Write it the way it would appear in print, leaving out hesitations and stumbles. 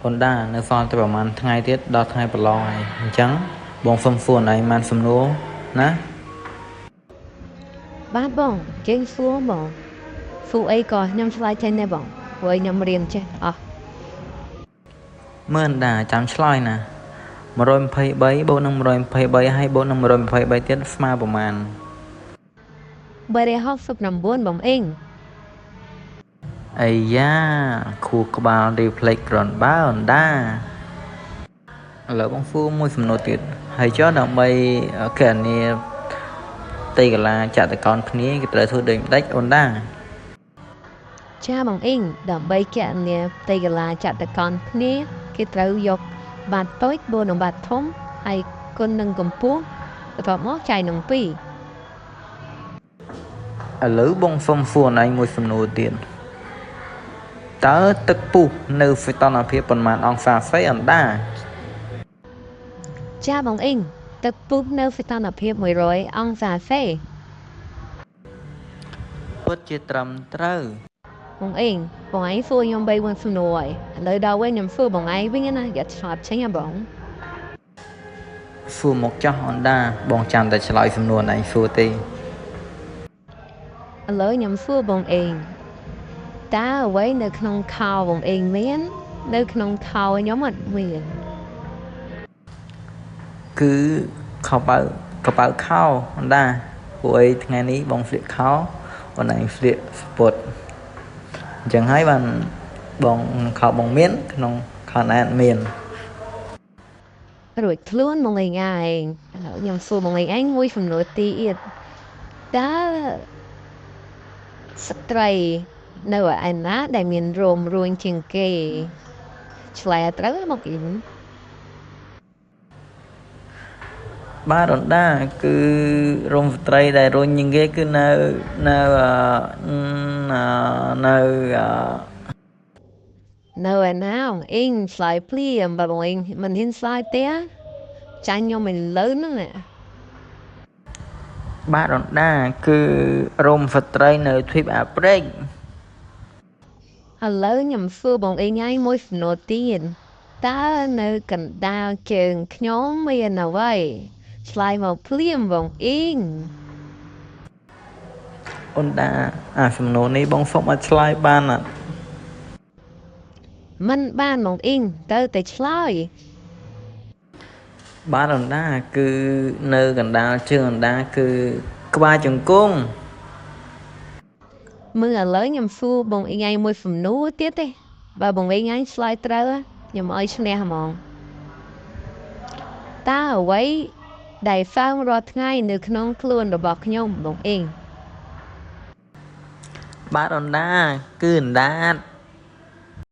អូនដានៅសល់តែប្រហែលថ្ងៃទៀតដល់ថ្ងៃប្រឡងហើយអញ្ចឹងបងសុំសួរអូនឯងបានសំណួរណា បាទបងគេងសួរបងសួរអីក៏ខ្ញុំឆ្លើយចេញដែរបងព្រោះខ្ញុំរៀនចេះអស់ មើលអូនដាចាំឆ្លើយណា123បូកនឹង123ហើយបូកនឹង123ទៀតស្មើប្រមាណ 369បងអ៊ីង អាយ៉ាខួរក្បាលរីផ្លេចគ្រាន់បើអូនដាឥឡូវបងសួរមួយសំណួរទៀតហើយចុះដើម្បីគណនាផ្ទៃកាឡាចតុកោណគ្នាគេត្រូវធ្វើដូចម្ដេចអូនដា ចាបងអ៊ីងដើម្បីគណនាផ្ទៃកាឡាចតុកោណគ្នាគេត្រូវយកបាតតូចបូកនឹងបាតធំហើយគុណនឹងកម្ពស់បន្ទាប់មកចែកនឹង2 ឥឡូវបងសុំសួរអូនឯងមួយសំណួរទៀតតើទឹកពុះនៅសីតុណ្ហភាពប៉ុន្មានអង្សាសេអណ្ដា ចាបងអ៊ីងទឹកពុះនៅសីតុណ្ហភាព100អង្សាសេ ពិតជាត្រឹមត្រូវ បងអ៊ីងបងឯងសួរខ្ញុំ3 4សំណួរហើយឥឡូវដល់វិញខ្ញុំសួរបងឯងវិញណាយ៉ាឆ្លាតចេញហ៎បង សួរមកចោះអណ្ដាបងចាំតែឆ្លើយសំណួរឯងសួរទេ ឥឡូវខ្ញុំសួរបងអ៊ីងតើអ្វីនៅក្នុងខោបងអ៊ីងមាននៅក្នុងខោខ្ញុំអត់មាន គឺខោបៅកប៉ៅខោអណ្ដាព្រោះអីថ្ងៃនេះបងស្លៀកខោអូនឯងស្លៀកស្ពតអញ្ចឹងហើយបានបងខោបងមានក្នុងខោណែនមាន រួចខ្លួនបងអ៊ីងឯងឥឡូវខ្ញុំសួរបងអ៊ីងឯងមួយសំណួរទីទៀតតើស្ត្រីនៅឯណាដែលមានរោមរួញជាងគេឆ្លើយឲ្យត្រូវមកអ៊ីង បាទរនដាគឺរោមស្ត្រីដែលរុញជាងគេគឺនៅនៅនៅ នៅឯណាបងអ៊ីងឆ្លើយភ្លាមបើបងអ៊ីងមិនហ៊ានឆ្លើយទេចាញ់ខ្ញុំមិនលើហ្នឹងណា បាទរនដាគឺរោមស្ត្រីនៅទ្វីបអាហ្វ្រិក ឥឡូវខ្ញុំសួរបងអ៊ីងឯងមួយសំណួរទៀតតើនៅកណ្ដាលជើងខ្ញុំមានអ្វីឆ្លើយមកភ្លាមបងអ៊ីង អូនដាអាសំណួរនេះបងសុំឲ្យឆ្លើយបានអត់ មិនបានបងអ៊ីងទៅតែឆ្លើយ បាទអូនដាគឺនៅកណ្ដាលជើងអូនដាគឺក្បាលជង្គង់ មើលឥឡូវខ្ញុំសួរបងអ៊ីងឯងមួយសំណួរទៀតទេបើបងអ៊ីងឯងឆ្លើយត្រូវខ្ញុំឲ្យឈ្នះហ្មងតើអ្វីដែលសើមរាល់ថ្ងៃនៅក្នុងខ្លួនរបស់ខ្ញុំបងអ៊ីង បាទអូនដាគឺអណ្ដាត